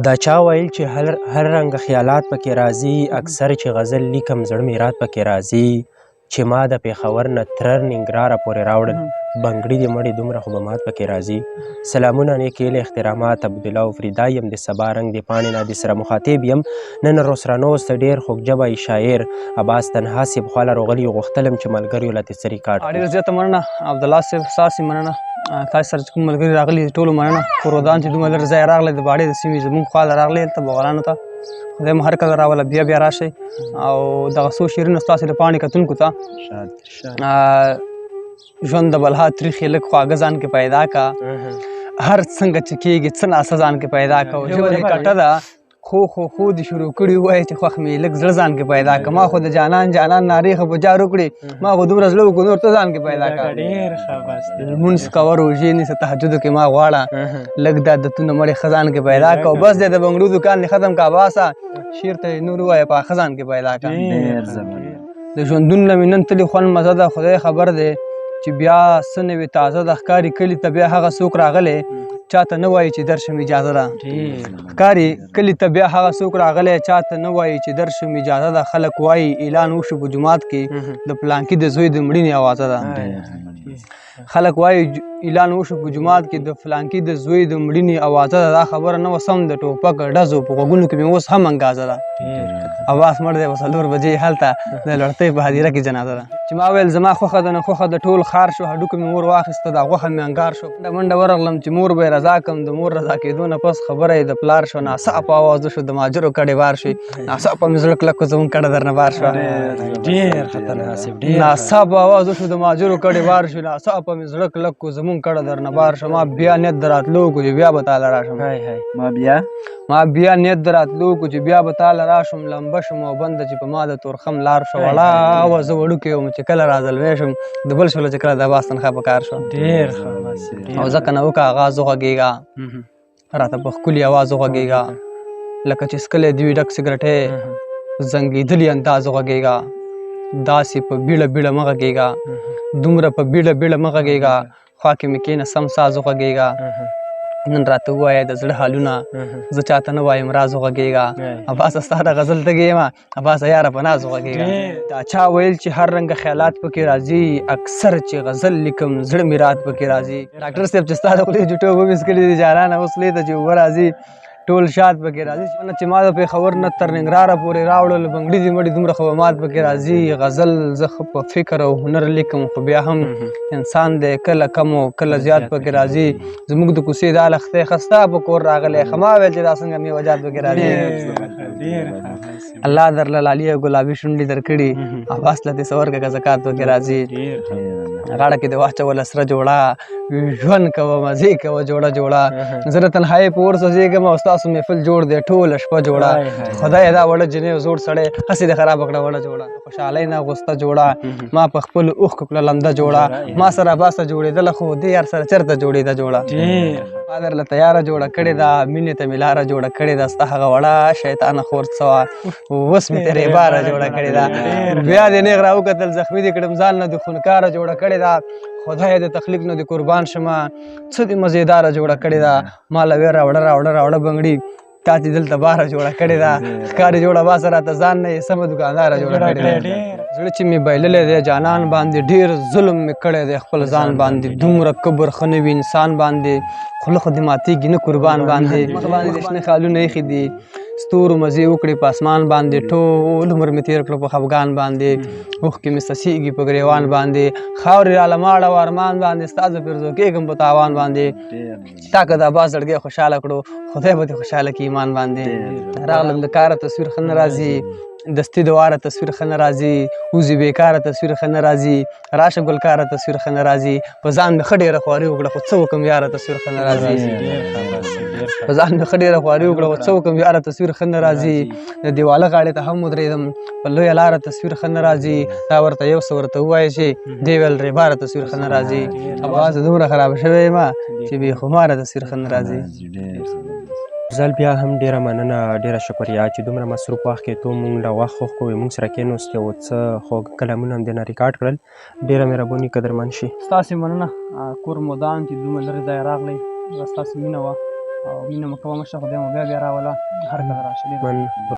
دا چا ویل چې هر رنګ خیالات پکې راځي، اکثر چې غزل لیکم زړه مې رات پکې راځي، چې ما د پېښور نه تر ننګرهاره پورې راوړل، بنګړي دې مړې دومره خو به مات پکې راځي. سلامونه، نیکې هیلې، احترامات. عبدالله افریدی یم، د سبا رنګ د پاڼې نه د سره مخاطب یم. نن روسرانوس ته ډېر خوږ شاعر عباس تنها صاحب خواله راغلي، غوښتلم چې ملګریو له څه ریکارډ. ډېره زیاته مننه عبدالله صاحب، ستاسې مننه، تاسو سره چې کوم ملګري راغلي ټولو مننه. کورودان چې دومره لرې ځایه راغلی، د باړې د سیمې زموږ خواله راغلی، هلته بغلانو ته خدای مو هر کله راوله، بیا بیا راشئ. او دغه څو شعرونه ستاسې د پاڼې کتونکو ته. ژوند د بلها تریخې لږ خواږه ځان کې پیدا کا، هر څنګه چې کېږي څه ناڅه ځان کې پیدا کا. ژبه دې کټه ده خو خو خو دې شروع کړي، وایي چې خوښ مې لږ زړه ځان کې پیدا کا. ما خو د جانان جانان نارې خو په جار وکړې، ما خو دومره زړه وکړو نور ته ځان کې پیدا کا. لمونځ کوه، روژې نیسه، تهجدو کې ما غواړه، لږ د عادتونه مړې ښه ځان کې پیدا کا. بس دی د بنګړو دوکان دې ختم کا، باسه شعر ته نور ووایه، په ښه ځان کې پیدا کا. د ژوندون نه مې نن تلي خوند مزه ده، خدای خبر دی چې بیا څه نوې تازه ده. ښکاري کلي ته بیا هغه څوک راغلی، چاته نه وایي چې درشم اجازه ده. ښکاري کلي ته بیا هغه څوک راغلی، چاته نه وایي چې درشم اجازه ده. خلک وایي اعلان وشو په جومات کې د پلانکي د زوی د مړینې اوازه ده. خلک وایي اعلان وشو په جومات کې د فلانکي د زوی د مړینې اوازه ده. دا خبره نه وه سم، د ټوپک ډزو په غوږونو کې مې اوس هم انګازه ده. عباس مړ دی، په 4 بجې هلته د لړتۍ په هدیره کې جنازه ده. چې ما ویل زما خوښه ده نه خوښه د ټول ښار شو، هډوکو مې اور واخیسته دا غوښه مې انګار شو. منډه ورغلم چې مور به یې رضا کړم، د مور رضا کېدو نه پس خبره یې د پلار شو. ناڅاپه اواز وشو د ماجرو کډې بار شوې، ناڅاپه مې زړه کلک زموږ کډه درنه بار شوه. ډېر خطرناک صاحب، ډېر. ناڅاپه اواز وشو د ماجرو کډې بار شوې، ناڅاپه مې زړه کلک زموږ کډه درنه بار شو. ما بیا نیت د راتلو وکړو چې بیا به تاله راشم. ما بیا نیت د راتلو وکړو چې بیا به تاله راشم. لمبه شم او بنده چې په ما د تورخم لار شو. وړه وه زه وړوکی وم چې کله راځلوی شم، د بل شوله چې کله د عباس تنخوا په کار شوه. ډېر ښه. او ځکه نه وکړه اغاز وغږېږه، راته په ښکلي اواز وغږېږه، لکه چې څکلی دې وي ډک سګرټی، زنګېدلي انداز وغږېږه، داسې په بیړه بیړه مه غږېږه، دومره په بیړه بیړه مه غږېږه، خوا کې مې کښېنه سم ساز وغږېږه. نن راته ووایه د زړه حالونه، زه چاته نه وایم راز وغږېږه. عباسه ستا د غزل تږی یم، عباسه یاره په ناز وغږېږه. دا چا ویل چې هر رنګ خیالات پکې راځي، اکثر چې غزل لیکم زړه مې رات پکې راځي. ډاکټر صاحب چې ستا د خولې جوټه اوبه مې څکلې دي جانانه، اوس خولې ته چې اوبه راځي ټول شات پکې راځي. چې ما د پېښور نه تر ننګرهاره پورې راوړل، بنګړي دې مړي دومره خو به مات پکې راځي. غزل زه ښه په فکر او هنر لیکم، خو بیا هم انسان دی کله کم او کله زیات پکې راځي. زموږ د کوڅې دا لښتی ښه ستا په کور راغلی، ښه ما ویل چې دا څنګه میوه جات پکې راځي. الله درله لالي او ګلابي شونډې درکړي، عباس له دې څه ورکړه که زکات پکې راځي. غاړه کې دې واچوله سره جوړه، ژوند کوه مزې کوه جوړه جوړه. زه د تنهایۍ په اور سوځېږم او ستاسو محفل جوړ دی ټوله شپه جوړه. خدای دا وړه جنۍ او زوړ سړی هسې دې خرابه کړه وړه جوړه. خوشحالۍ نه غوسته جوړه، ما په خپلو اوښکو کړه لمده جوړه. ما سره عباسه جوړېدله خو دې یار سره چېرته جوړېده جوړه. ما درله تیاره جوړه کړې ده، مینې ته مې لاره جوړه کړې ده، ستا هغه وړه شیطانه خور څه وه اوس مې ترې باره جوړه کړې ده. بیا دې نېغ راوکتل زخمي دې کړم ځان نه د خونکاره جوړه کړې ده. خدای د تخلیق نه دې قربان شمه څه دې مزېداره جوړه کړې ده. ما له ویې راوړه راوړه راوړه بنګړي، تا چې دلته باره جوړه کړې ده. ښکاري جوړه باسه راته ځان نه یې سمه دوکانداره جوړه کړې ده. زړه چې مې بایللی دی جانان باندې، ډېر ظلم مې کړی دی خپل ځان باندې، دومره کبر ښه نه وي انسان باندې، خوله خو دې ماتېږي نه قربان باندې. مخ باندې د شنه خالونه ایښي دي، ستورو مزې وکړې په اسمان باندې، ټول عمر مې تېر کړو په خفګان باندې، اوښکې مې څڅېږي په ګرېوان باندې، خاورې راله ماړه وه ارمان باندې، ستا زه پیرزو کېږم په تاوان باندې. تا که د عباس زړګی خوشحاله کړو، خدای به دې خوشحاله کړي ایمان باندې. راغلم د کاره تصویر ښه نه راځي، دستي د واره تصویر ښه نه راځي، وزې بېکاره تصویر ښه نه راځي، راشه ګلکاره تصویر ښه نه راځي. په ځان مې ښه ډېره خواري وکړه خو څه وکړم یاره تصویر ښه نه راځي. په ځان مې ښه ډېره خواري وکړه خو څه وکړم یاره تصویر ښه نه راځي. د دیواله غاړې ته هم ودرېدم، په لویه لاره تصویر ښه نه راځي. دا ورته یو څه ورته ووایه چې دې ویل ریباره تصویر ښه نه راځي. اواز دومره خراب شوی یم چې بې خماره تصویر ښه نه راځي. ځل بیا هم ډېره مننه، ډېره شکریه چې دومره مصروف وخت کې تو مونږ له وخت وکړو، مونږ سره کېنوستې او څه خوږ کلامونه هم درنه ریکارډ کړل. ډېره مهرباني قدرمن شي. ستاسې مننه، کور مو ودان چې دومره لرې ځایه راغلی، دا ستاسې مینه وه. او مینه مو کوه مشره، خدای مو بیا بیا راوله، هر کله راشه. مننه.